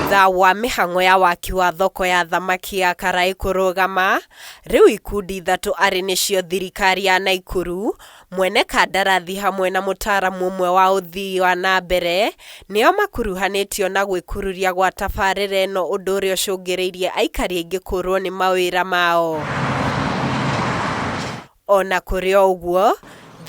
Thutha wa mĩhang'o ya waki wa thoko ya thamaki ya Karai kũrũgama, rĩu ikundi ithatũ arĩ nĩcio thirikari ya Naikuru, mwene kandarathi hamwe na mũtaaramu ũmwe wa ũthii wa na mbere nĩo makuruhanĩtio na gwĩkururia gwa tabarĩra ĩno ũndũ ũrĩa ũcũngĩrĩirie aikari aingĩ kũrwo nĩ mawĩra mao. O na kũrĩ o ũguo,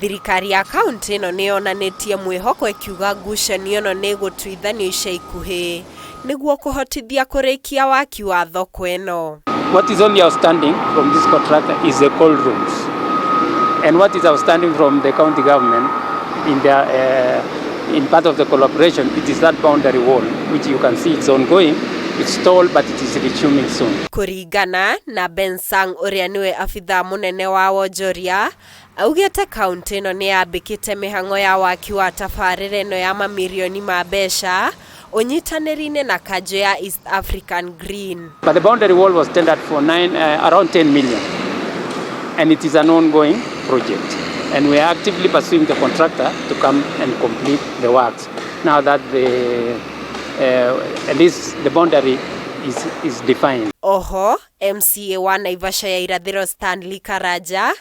thirikari ya kauntĩ ĩno nĩ yonanĩtie mwĩhoko ĩkiuga ngucanio ĩno nĩ ĩgũtuithanio ica ikuhĩ nĩguo kũhotithia kũrĩkia waki wa thoko ĩno. What is only outstanding from this contractor is the cold rooms. And what is outstanding from the county government in part of the collaboration, it is that boundary wall, which you can see it's ongoing. It's stalled, but it is resuming soon. Kũringana na Ben Sang ũrĩa nĩwe abithaa mũnene wa wonjoria, augĩte kauntĩ ĩno nĩ yambĩkĩte mĩhang'o ya waki wa tabarĩra ĩno ya mamirioni ma mbeca ũnyitanĩri-inĩ na kanjũ ya East African Green. But the boundary wall was tendered for around 10 million. And it is an ongoing project. And we are actively pursuing the contractor to come and complete the works now that at least the boundary is defined. Oho, MCA wa Naivasha ya Irathĩro Stanley Karanja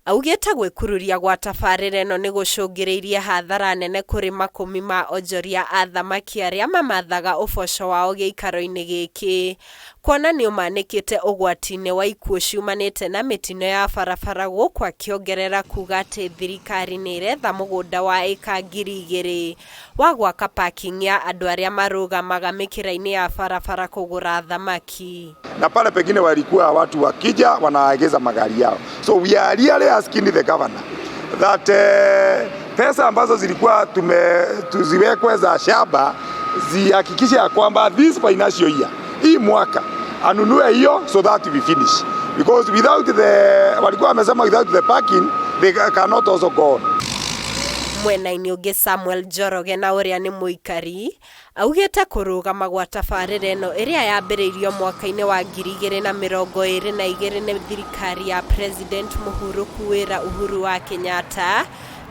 augĩte gwĩkururia gwa tabarĩra ĩno nĩ gũcũngĩrĩirie hathara nene kũrĩ makũmi ma onjoria a thamaki arĩa mamathaga ũboco wao gĩikaro-inĩ gĩkĩ kuona nĩ ũmanĩkĩte ũgwati-inĩ wa ikuũ ciumanĩte na mĩtino ya barabara gũkũ akĩongerera kuga atĩ thirikari nĩ ĩretha mũgũnda wa ĩka 2000 wa gwaka parking ya andũ arĩa marũgamaga mĩkĩra-inĩ ya barabara kũgũra thamaki. Na pale pengine walikuwa watu wakija wanaegeza magari yao. So we are really asking the governor that pesa ambazo zilikuwa tuziwekwe za shamba zihakikishe ya kwamba this financial year, hii mwaka anunue hiyo so that we finish, because without the, walikuwa wamesema without the parking they cannot also go on. Mwena-inĩ ũngĩ, Samuel Njoroge na ũrĩa nĩ mũikari augĩte kũrũgama gwa tabarĩra ĩno ĩrĩa yambĩrĩirio mwaka-inĩ wa 2022 nĩ thirikari ya President mũhurũku wĩra Uhuru wa Kenyatta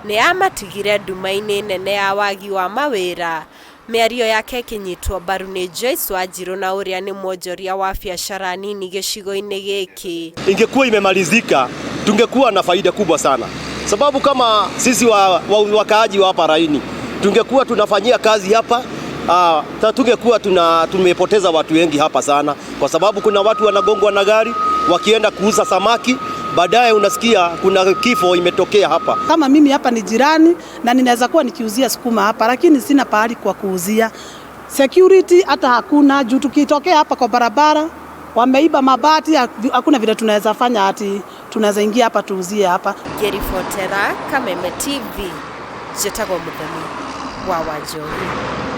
nĩ yamatigire nduma-inĩ nene ya wagi wa mawĩra. Mĩario yake ĩkĩnyitwo mbaru nĩ Joyce Wanjiru na ũrĩa nĩ mwonjoria wa biacara nini gĩcigo-inĩ gĩkĩ. Ingekuwa imemalizika tungekuwa na faida kubwa sana, sababu kama sisi wakaaji wa hapa Raini tungekuwa tunafanyia kazi hapa tungekuwa tumepoteza watu wengi hapa sana, kwa sababu kuna watu wanagongwa na gari wakienda kuuza samaki, baadaye unasikia kuna kifo imetokea hapa. Kama mimi hapa ni jirani na ninaweza kuwa nikiuzia sukuma hapa, lakini sina pahali kwa kuuzia. Security hata hakuna, juu tukitokea hapa kwa barabara wameiba mabati, hakuna vile tunaweza fanya ati tunaweza ingia hapa tuuzie hapa. Ngĩribotera Kameme TV, njĩtagwo Mũthoni wa Wanjohi.